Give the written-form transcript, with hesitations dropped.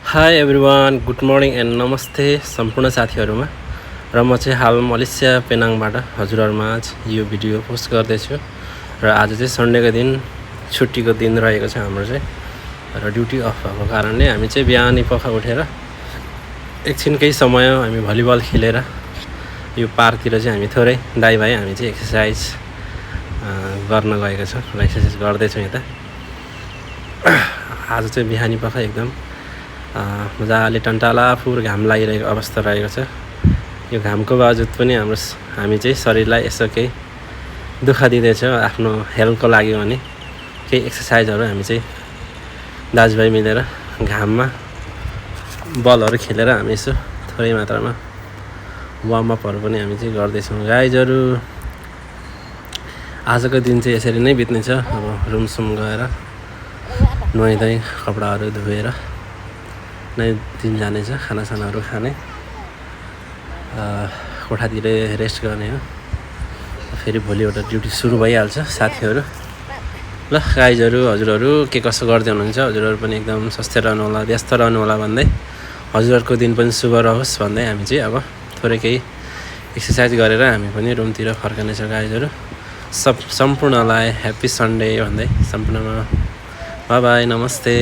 High everyone, good morning and नमस्ते सम्पूर्ण साथीहरूमा। र म चाहिँ हाल मलेसिया पेनाङबाट हजुरहरूमाझ यो भिडियो पोस्ट गर्दैछु। र आज चाहिँ सन्डेको दिन, छुट्टीको दिन रहेको छ हाम्रो चाहिँ। र ड्युटी अफ भएको कारणले हामी चाहिँ बिहानै पख उठेर एकछिन केही समय हामी भलिबल खेलेर यो पार्कतिर चाहिँ हामी थोरै दाइ भाइ हामी चाहिँ एक्सर्साइज गर्न गएको छौँ। र एक्सर्साइज गर्दैछौँ यता। आज चाहिँ बिहानी पख एकदम मजाले टन्टाला फुर घाम लागिरहेको अवस्था रहेको छ। यो घामको बावजुद पनि हामी चाहिँ शरीरलाई यसो केही दुःख दिँदैछ आफ्नो हेल्थको लागि भने केही एक्सर्साइजहरू हामी चाहिँ दाजुभाइ मिलेर घाममा बलहरू खेलेर हामी यसो थोरै मात्रामा वार्मअपहरू पनि हामी चाहिँ गर्दैछौँ। गाइजहरू आजको दिन चाहिँ यसरी नै बित्नेछ। अब रुमसुम गएर नुहाइधुवाइ कपडाहरू धोएर नै दिन जानेछ, खानासानाहरू खाने, कोठातिर रेस्ट गर्ने हो। फेरि भोलि एउटा ड्युटी सुरु भइहाल्छ साथीहरू। ल गाइजहरू, हजुरहरू के कसो गर्दै हुनुहुन्छ? हजुरहरू पनि एकदम स्वस्थ रहनु होला, व्यस्त रहनु होला भन्दै, हजुरहरूको दिन पनि शुभ रहोस् भन्दै हामी चाहिँ अब थोरै केही एक्सर्साइज गरेर हामी पनि रुमतिर फर्कनेछ गाइजहरू। सम्पूर्णलाई ह्याप्पी सन्डे भन्दै सम्पूर्णमा बाई बाई, नमस्ते।